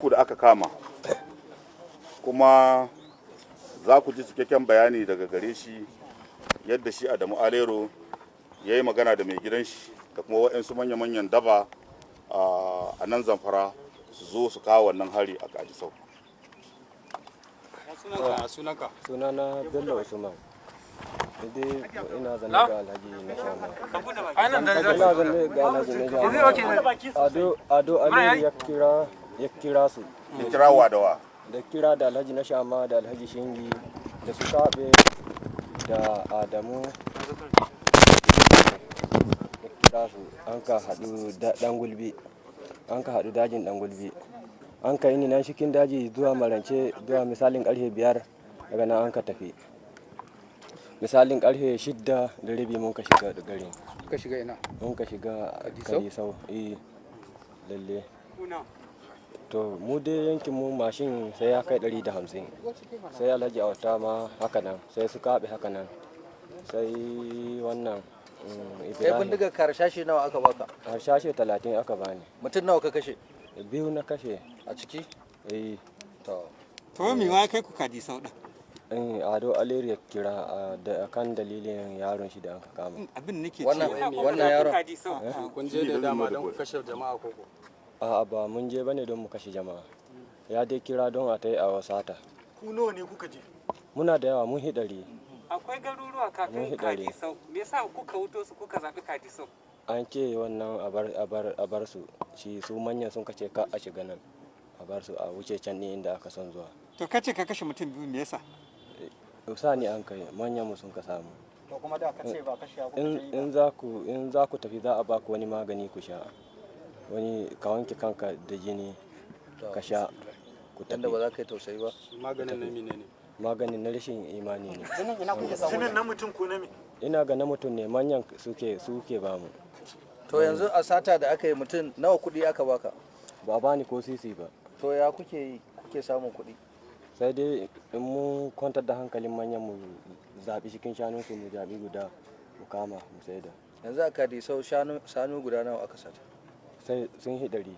Da aka kama kuma za ku ji cikakken bayani daga gare shi, yadda shi Adamu Alero ya yi magana da mai gidan shi da kuma waɗansu manya-manyan daba a nan Zamfara su zo su kawo wannan hari a Kadisau. Sunanka? Sunana Bello Usman. Dai ina zanne ga Alhaji na Shama, ina zanne ga Alhaji na Shama. Ado Aliyu ya kira su. Ya kira wa da wa? Da kira da Alhaji na Shama da Alhaji Shingi da su Kabe da Adamu, ya kira su. An ka haɗu dan gulbi, an ka haɗu dajin dan gulbi. An ka yi ni nan cikin daji zuwa marance, zuwa misalin karfe 5. Daga nan an ka tafi, misalin karfe 6:30 mun ka shiga garin. Ka shiga ina? Mun ka shiga Kadisau? Kadisau, eh lalle. To, mu dai yankin mu mashin sai ya kai 150, sai Alhaji Auta ma haka nan, sai su kaɓe haka nan, sai wannan Kai, Ibrahim. Bindigar harshashi nawa aka baka? Harsashe 30 aka bani. Mutum nawa ka kashe? Biyu na kashe. A ciki? Eh. To. To, me ma kai ku Kadisau din? In Ado Aliyu ya kira da kan dalilin yaron shi da aka kama. Abin nake Wannan cewa wannan yaron. Kun je da dama don ku kashe jama'a koko? A'a, ba mun je bane don mu kashe jama'a. Ya dai kira don a tai a wasata. Ku nawa ne kuka je? Muna da yawa, mun hi 100. Akwai garuruwa Mun kafin hi 100. Kadisau. Me yasa kuka wuto su, kuka zaɓi Kadisau? An ce wannan a bar su shi, su manyan sun kace ka a shiga nan, a bar su a wuce can ne inda aka son zuwa. To, kace ka kashe mutum biyu, me yasa? Sa ni an kai, manyan mu sun ka samu. To, kuma da ka ce ba kashe ku In za ku tafi, za a ba ku wani magani ku sha, wani ka wanke kanka da jini ka sha ku Yanda ba tafi. za ka yi tausayi ba. Maganin na mine ne? Maganin na rashin imani ne. Jinin na mutum ko na me? Ina ga na mutum ne, manyan suke ba mu. To, yanzu a sata da aka yi, mutum nawa kuɗi aka baka? Ba a bani ko sisi ba. To, ya kuke yi kuke samun kuɗi? Sai dai in mun kwantar da hankalin manyan, mu zaɓi cikin shanunsu, mu zaɓi guda mu kama mu saida. Yanzu a Kadisau shanu guda nawa aka sata? Sai sun hi 100.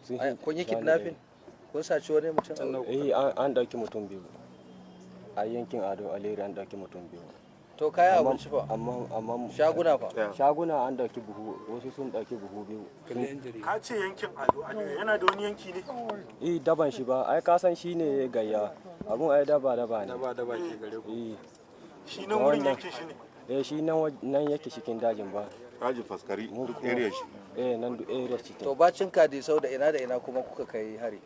Sun hi Ai, kun yi shanu kidnapping? 100. Kun saci wani mutum? Eh, an ɗauki mutum biyu a yankin Ado Aleri, an ɗauki mutum biyu. To, kayan Amma- abinci fa? Amma Shaguna fa? Shaguna an ɗauki buhu, wasu sun ɗauki buhu biyu. Ka ce yankin Ado Aliyu yana da wani yanki ne? Eh, daban shi ba, ai ka san shi ne gayya abun, ai daba daba ne. Daba daba ke gare ku. Eh. Shi nan wurin yankin shi ne? Eh, shi nan nan yake cikin dajin ba. Dajin Faskari Mu duk kuma- area shi. Eh, nan duk area cikin. To, bacin Kadisau, da ina da ina kuma kuka kai hari?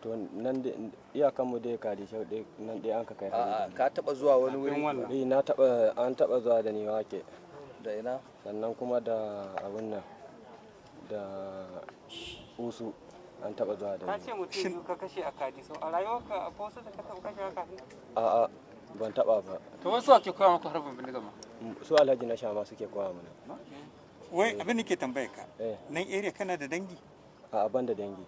To, nan dai iyakan mu dai Kadisau dai, nan dai an ka kai A'a, hari. ka taba zuwa wani wuri? Wannan. Eh, na taba, an taba zuwa da ni wake. Da ina? Sannan kuma da abun nan, da Usu an taba zuwa da Ka ni. ce mutum biyu ka kashe a Kadisau. A rayuwarka akwai wasu da ka taɓa kashe kafin? A'a, ban taba ba. To, wasu ake koya maka harbin bindiga ma? Su Alhaji na Shama suke koya mana. Wai abin nake tambaye ka, Eh. nan area kana da dangi? A'a, ban da dangi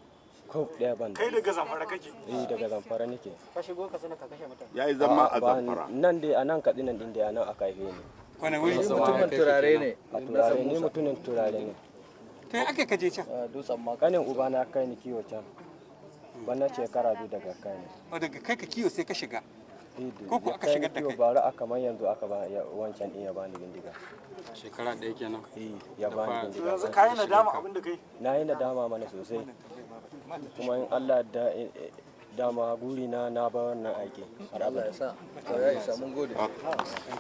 ko ɗaya, ban da. Kai daga Zamfara kake? Eh, daga Zamfara nake. Ka shigo ka sana ka kashe mutane. Ya yi zama a A'a, ba Zamfara. Nan dai a nan Katsinan din dai, a nan aka haife ni. Wani wuri? Shi mutumin Turare ne. A Turare ni, mutumin Turare ne. To, ya aka kaje can? Ah, Dutsen ma. Kanin ubana kai ni kiwo can bana, shekara 2 daga kai ni. O, daga kai ka kiyo sai ka shiga? Eh, Ko ko ya aka kai ni shigar da kiwo kai? bara a kamar yanzu aka ba wancan din ya bani bindiga. Shekara 1 kenan. Eh, ya bani To, bindiga. yanzu ka yi nadama abin da kai? Na yi nadama mana sosai, kuma in Allah da dama guri na na ba wannan aiki har Allah abada. ya sa. To, ya isa, mun gode.